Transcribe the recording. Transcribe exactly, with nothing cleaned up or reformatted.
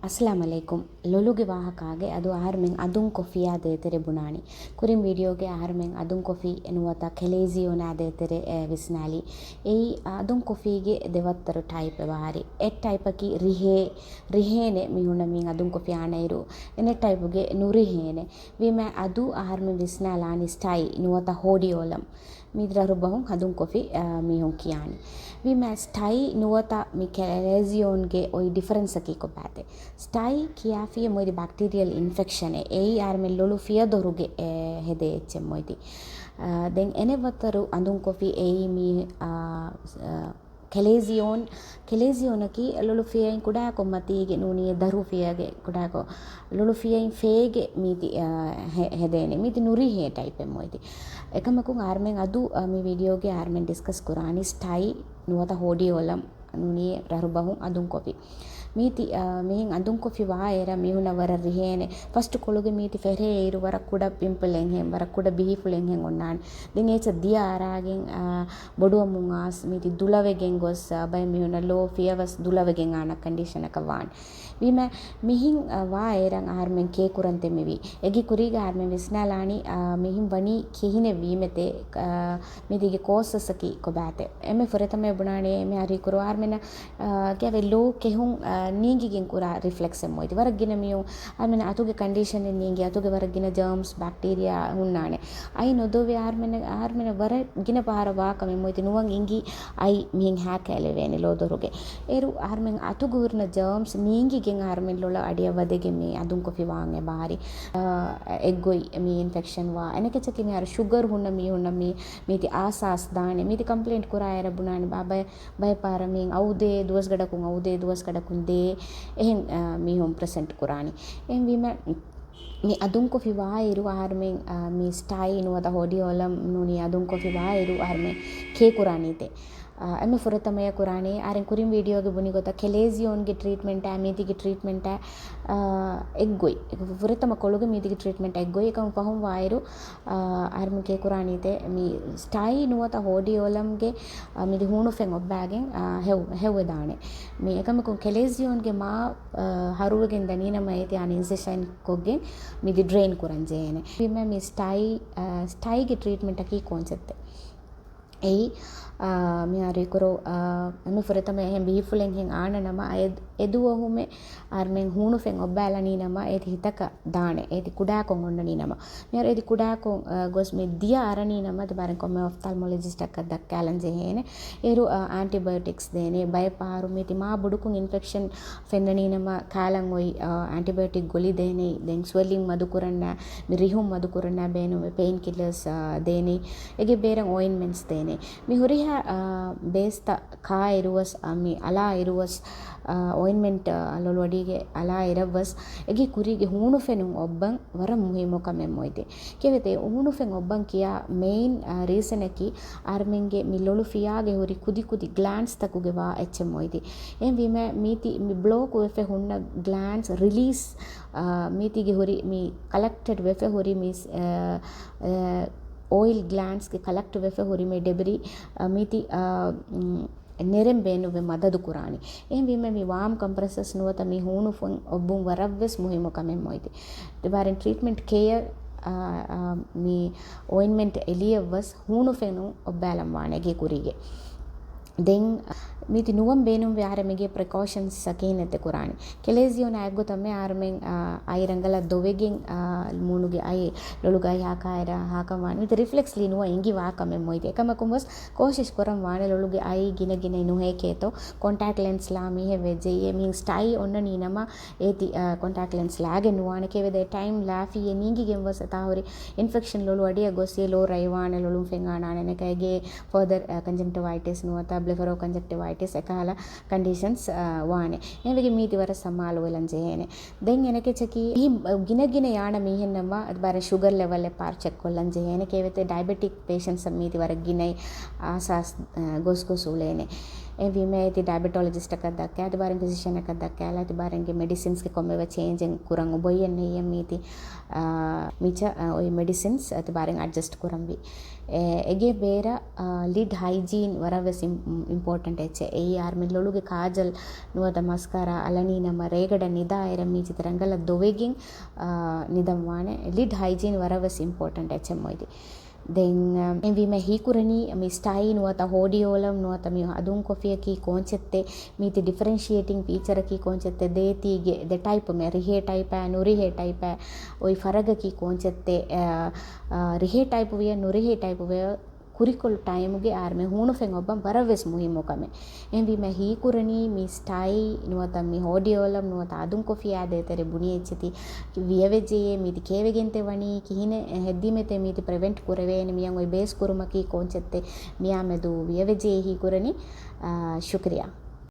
އައްސަލާމު ޢަލައިކުމް. ލޮލުގެ ވާހަކާގެ އަދު އަހަރުމެން އަދުން ކޮފީއާ ދޭތެރެ ބުނާނީ. ކުރިން ވީޑިއޯގެ އަހަރުމެން އަދުން ކޮފީ ނުވަތަ ކެލޭޒިއޯނާ ދޭތެރެ، އެ، ވިސްނާލީ. އެއީ އަދުން ކޮފީގެ ދެވައްތަރު ޓައިޕް އެއް ވާހަރި. އެއް ޓައިޕަކީ ރިހޭ، ރިހޭނެ މީހުންނަށް މި އަދުން ކޮފީ އާނައިރު، އެނެއް ޓައިޕުގެ ނުރިހޭނެ. ވީމަ އަދު އަހަރުމެން ވިސްނާލާނީ ސްޓައި ނުވަތަ ހޯޑިއޯލަމް. މި ރަށްރުބަހުން އަދުން ކޮފީ، އާ، މީހުން ކިޔާނީ. ވީމަ ސްޓައި ނުވަތަ މި ކެލޭޒިއޯންގެ އޮތް ޑިފަރެންސަކީ ކޮބާތެ؟ ސްޓައި ކިޔާފިޔަ މޮއިދި ބެކްޓީރިއަލް އިންފެކްޝަނެއް. އެއީ އަހަރުމެން ލޮލު ފިޔަދޮރުގެ، އެ، ހެދޭ އެއްޗެއް މޮއިދި. އާ، ދެން އެނެއް ވައްތަރު އަދުން ކޮފީ އެއީ މި، އާ، އާ، ކެލޭޒިއޯން، ކެލޭޒިއޯނަކީ ލޮލު ފިޔައިން ކުޑަކޮށް މަތީގެ ނޫނީ ދަރު ފިޔަގެ ކުޑަކޮށް ލޮލު ފިޔައިން ފޭގެ މީތި، އާ، ހެ-، ހެދޭނެ. މީތި ނުރިހޭ ޓައިޕެއް މޮއިދި. އެކަމަކުން އަހަރުމެން އަދު، އާ، މި ވީޑިއޯގެ އަހަރުމެން ޑިސްކަސް ކުރާނީ ސްޓައި ނުވަތަ ހޯޑިއޯލަމް ނޫނީ ރަށްރުބަހުން އަދުން ކޮފީ. މީތި، އާ، މިހެން އަދުން ކޮފީ ވާއިރަށް މީހުންނަށް ވަރަށް ރިހޭނެ. ފަސްޓު ކޮޅުގެ މީތި ފެށޭ އިރު ވަރަށް ކުޑަ ޕިމްޕްލެއްހެން، ވަރަށް ކުޑަ ބިހިފުޅެއްހެން އޮންނާނެ. ދެން އެއްޗެއް ދިޔަ އަރާގެން، އާ، ބޮޑުވަމުން އައިސް މީތި ދުލަވެގެން ގޮސް، އާ، ބައެއް މީހުންނަށް ލޯ ފިޔަވަސް ދުލަވެގެން އާނަ ކަންޑިޝަނަކަށް ވާނެ. ވީމަ މިހިން، އާ، ވާއިރަށް އަހަރުމެން ކޭކުރަން ތެމިވީ. އެގި ކުރީގަ އަހަރުމެން ވިސްނާލާނީ، އާ، މިހިން ވަނީ ކިހިނެއް ވީމެތޭ، އާ، މީތިގެ ކޯސަސްއަކީ ކޮބާތެ؟ އެންމެ ފުރަތަމަ ބުނާނެ އެންމެ ހަރީކުރު އަހަރުމެންނަށް، އާ، ކެވެ ލޯ ކެހުން، އާ، ނީނގިގެން ކުރާ ރިފްލެކްސެއް މޮއިދި. ވަރަށް ގިނަ މީހުން އަހަރުމެން އަތުގެ ކަންޑިޝަނެއް ނީނގި، އަތުގެ ވަރަށް ގިނަ ޖާމްސް، ބެކްޓީރިއާ ހުންނާނެ. އައި ނުދޮވެ އަހަރުމެން، އަހަރުމެން ވަރަށް ގިނަ ފަހަރަށް ވާކަމެއް މޮއިދި ނުވަން އިނގި އައި މިހިން ހާކައިލެވޭނެ ލޯދޮރުގެ. އޭރު އަހަރުމެން އަތުގަ ހުރިނަ ޖާމްސް ނީނގިގެން އަހަރުމެން ލޮލަށް އަޑިއަށް ވަދެގެން މި އަދުން ކޮފީ ވާން އެބަހަރި. އާ، އެއްގޮތް މި އިންފެކްޝަން ވާ. އަނެކައްޗަކީ މިހާރު ޝުގަރު ހުންނަ މީހުންނަށް މި، މީތި އާސާސް ދާނެ. މީތި ކަމްޕްލެއިންޓް ކުރާއިރަށް ބުނާނެ ބާ ބައެއް، ބައެއް ފަހަރަށް މި އައުދޭ ދުވަސްގަޑަކުން އައުދޭ ދުވަސްގަޑަކުން ދޭ. އެހެން، އާ، މީހުން ޕްރެޒެންޓް ކުރާނީ. އެހެންވީމަ މި އަދުން ކޮފީ ވާއިރު އަހަރުމެން، އާ، މި ސްޓައި ނުވަތަ ހޯޑިއޯލަމް ނޫނީ އަދުން ކޮފީ ވާއިރު އަހަރުމެން ކޭކުރާނީތޭ. އާ، އެންމެ ފުރަތަމަޔަށް ކުރާނީ، އަހަރެން ކުރިން ވީޑިއޯގެ ބުނި ގޮތަށް ކެލޭޒިއޯންގެ ޓްރީޓްމެންޓާ މީތިގެ ޓްރީޓްމެންޓާ، އާ، އެއްގޮތް. ފުރަތަމަ ކޮޅުގެ މީތިގެ ޓްރީޓްމެންޓާ އެއްގޮތް. އެކަމަކު ފަހުން ވާއިރު، އާ، އަހަރެން ކޭކުރާނީތޭ މި ސްޓައި ނުވަތަ ހޯޑިއޯލަމްގެ، އާ، މިދި ހޫނުފެން އޮއްބާގެން، އާ، ހެއު-، ހެއްވެދާނެ. މި އެކަމަކު ކެލޭޒިއޯންގެ މާ، އާ، ހަރުވެގެން ދަނީނަމަ އޭތި އާނ އިންސެޝަން ކޮށްގެން މިދި ޑްރެއިން ކުރަން ޖެހޭނެ. ވީމަ މި ސްޓައި، އާ، ސްޓައިގެ ޓްރީޓްމެންޓަކީ ކޯންސެޕްޓެއް. އެއީ، އާ، މިހާރު އިކުރު، އާ، އެންމެ ފުރަތަމަ އެހެން ބިހިފުޅެއްހެން އާނަނަމަ އެ-، އެދުވަހުމެ އަހަރުމެން ހޫނުފެން އޮއްބާލަނީނަމަ އޭތި ހިތަކަށް ދާނެ. އޭތި ކުޑަކޮށް އޮންނަނީނަމަ. މިހާރު އޭތި ކުޑަކޮށް، އާ، ގޮސް މި ދިޔަ އަރަނީނަމަ ތިބާރެން ކޮންމެ އޮފްތާލްމޮލޮޖިސްޓަކަށް ދައްކާލަން ޖެހޭނެ. އޭރު، އާ، އެންޓިބަޔޮޓިކްސް ދޭނެ. ބައެއް ފަހަރު މީތި މާ ބޮޑުކޮށް އިންފެކްޝަން ފެންނަނީނަމަ ކާލަން އޮތް، އާ، އެންޓިބަޔޮޓިކް ގޮޅި ދޭނެ. ދެން ސްވެލިން މަދުކުރަންނަ، މި ރިހުން މަދުކުރަންނަ ބޭނުމެ ޕެއިން ކިލަރސް، އާ، ދޭނެ. އޭގެ ބޭރަށް އޮއިންޓްމެންޓްސް ދޭނެ. މި ހުރިހާ، އާ، ބޭސްތައް ކާއިރުވަސް، އާ، މި އަލާ އިރުވަސް، އާ، އޮއިންޓްމެންޓް، އާ، ލޮލުއަޑީގެ އަލާ އިރަށްވަސް އޭގެ ކުރީގެ ހޫނު ފެނުން އޮއްބަން ވަރަށް މުހިއްމު ކަމެއް މޮއިދި. ކެވެތޭ ހޫނު ފެން އޮއްބަން ކިޔާ މެއިން، އާ، ރީޒަނަކީ އަހަރުމެންގެ މި ލޮލު ފިޔާގެ ހުރި ކުދި ކުދި ގްލާންޑްސްތަކުގެ ވާ އެއްޗެއް މޮއިދި. އެހެންވީމަ މީތި މި ބްލޯކު ވެފަ ހުންނަ ގްލާންޑްސް ރިލީސް، އާ، މީތިގެ ހުރި މި ކަލެކްޓެޑް ވެފަ ހުރި މި، އާ، އާ، އޮއިލް ގްލާންޑްސްގެ ކަލެކްޓް ވެފަ ހުރި މި ޑެބްރީ، އާ، މީތި، އާ، ނެރެން ބޭނުންވެ މަދަދު ކުރާނީ. އެހެންވީމަ މި ވާމް ކަމްޕްރެސަސް ނުވަތަ މި ހޫނު ފެން އޮއްބުން ވަރަށްވެސް މުހިއްމު ކަމެއް މޮއިދި. ދެބާރެން ޓްރީޓްމެންޓް ކެއަރ، އާ، އާ، މި އޮއިންޓްމެންޓް އެލިޔަށްވަސް ހޫނު ފެނުން އޮއްބާލަން ވާނެ އޭގެ ކުރީގެ. ދެން މީތި ނުވަން ބޭނުންވެ އަހަރެމެގެ ޕްރިކޯޝަންސް އަކީ ނެތެ ކުރާނެ. ކެލޭޒިއޯން އައިގޮތަށް މެ އަހަރެމެން، އާ، އައި ރަނގަޅަށް ދޮވެގެން، އާ، މޫނުގެ އައި ލޮލުގައި ހާކާއިރަށް ހާކަން ވާނެ. މީތި ރިފްލެކްސްލީ ނުވަ އިނގި ވާ ކަމެއް މޮއިދި. އެކަމަކުން ވެސް ކޯޝިޝް ކުރަން ވާނެ ލޮލުގެ އައި ގިނަ ގިނައި ނުހޭ ކޭތޯ. ކޮންޓެކްޓް ލެންސް ލާ މީހެއް ވެއްޖެއޭ. މިހިން ސްޓައި އޮންނަނީ ނަމަ އޭތި، އާ، ކޮންޓެކްޓް ލެންސް ލާގެން ނުވާނެ. ކެވެދޭ ޓައިމް ލާފިއޭ ނީނގިގެން ވެސް އެތާ ހުރި އިންފެކްޝަން ލޮލު އަޑިއަށް ގޮސް އެ ލޯ ރައިވާނެ ލޮލުން ފެން އާނާނެ ނެކައިގެ ފަރދަރ، އާ، ކޮންޖަންކްޓިވައިޓިސް ނުވަތަ ބްލެފަރޯ ކޮންޖަންކްޓިވައިޓިސް އެކަހަލަ ކަންޑިޝަންސް، އާ، ވާނެ. އެހެންވެގެން މީތި ވަރަށް ސަމާލުވެލަން ޖެހޭނެ. ދެން އެނެކެޗަކީ މި ގިނަ ގިނަ ޔާނަ މީހެއްނަމަ ބާރަ ޝުގަރ ލެވަލް އެއް ޕާރު ޗެކް ކޮށްލަން ޖެހޭނެ. ކޭވެތެ ޑައިބެޓިކް ޕޭޝަންޓްސް މީތި ވަރަށް ގިނައި އާސާސް، އާ، ގޮސް ގޮސް އުޅޭނެ. އެހެންވީމަ ތި ޑައިބެޓޮލޮޖިސްޓަކަށް ދައްކާ، ތިބާރެން ފިޒިޝަނަކަށް ދައްކާލާ، ތިބާރެންގެ މެޑިސިންސްގެ ކޮންމެވެސް ޗޭންޖެއް ކުރަން އުބައްޔަށް ނެއްޔަ މީތި، އާ، މިޗަ، އާ، އޮތް މެޑިސިންސް ތިބާރެން އެޑްޖަސްޓް ކުރަންވީ. އެ، އެގެ ބޭރަށް، އާ، ލިޑް ހައިޖީން ވަރަށް ވެސް އިމް-، އިމްޕޯޓެންޓް އެއްޗެއް. އެއީ އާރްމެ ލޮލުގެ ކާޖަލް ނުވަތަ މަސްކާރާ އަޅަނީ ނަމަ ރޭގަޑަށް ނިދާ އިރަށް މީތި ރަނގަޅަށް ދޮވެގެން، އާ، ނިދަން ވާނެ. ލިޑް ހައިޖީން ވަރަށް ވެސް އިމްޕޯޓެންޓް އެއްޗެއް މޮއިދި. ދެން، އެހެންވީމަ ހީކުރަނީ މި ސްޓައި ނުވަތަ ހޯޑިއޯލަމް ނުވަތަ މި އަދުން ކޮފީއަކީ ކޯންޗެއްތޭ، މީތި ޑިފަރެންޝިއޭޓިން ފީޗަރަކީ ކޯންޗެއްތޭ، ދޭތީގެ ދެ ޓައިޕު މެ ރިހޭ ޓައިޕާ ނުރިހޭ ޓައިޕާ އޮތް ފަރަގަކީ ކޯންޗެއްތޭ، އަ، އަ، ރިހޭ ޓައިޕު ވިޔަ ނުރިހޭ ޓައިޕު ވިޔަ ކުރިކޮޅު ޓައިމުގެ އާރްމެ ހޫނުފެން އޮއްބަން ވަރަށް ވެސް މުހިއްމު ކަމެއް. އެހެންވީމަ ހީކުރަނީ މި ސްޓައި ނުވަތަ މި ހޯޑިއޯލަމް ނުވަތަ އަދުން ކޮފީއާ ދޭތެރޭ ބުނި އެއްޗެތި ވިޔަވެއްޖެޔޭ މީތި ކޭވެގެންތެ ވަނީ ކިހިނެއް ހެއްދީމެތެ މީތި ޕްރިވެންޓް ކުރެވޭނެ މިޔަން އޮތް ބޭސް ކުރުމަކީ ކޯންޗެއްތެ މިޔާ މެދު ވިޔަވެއްޖެޔޭ ހީކުރަނީ. އާ، ޝުކްރިޔާ.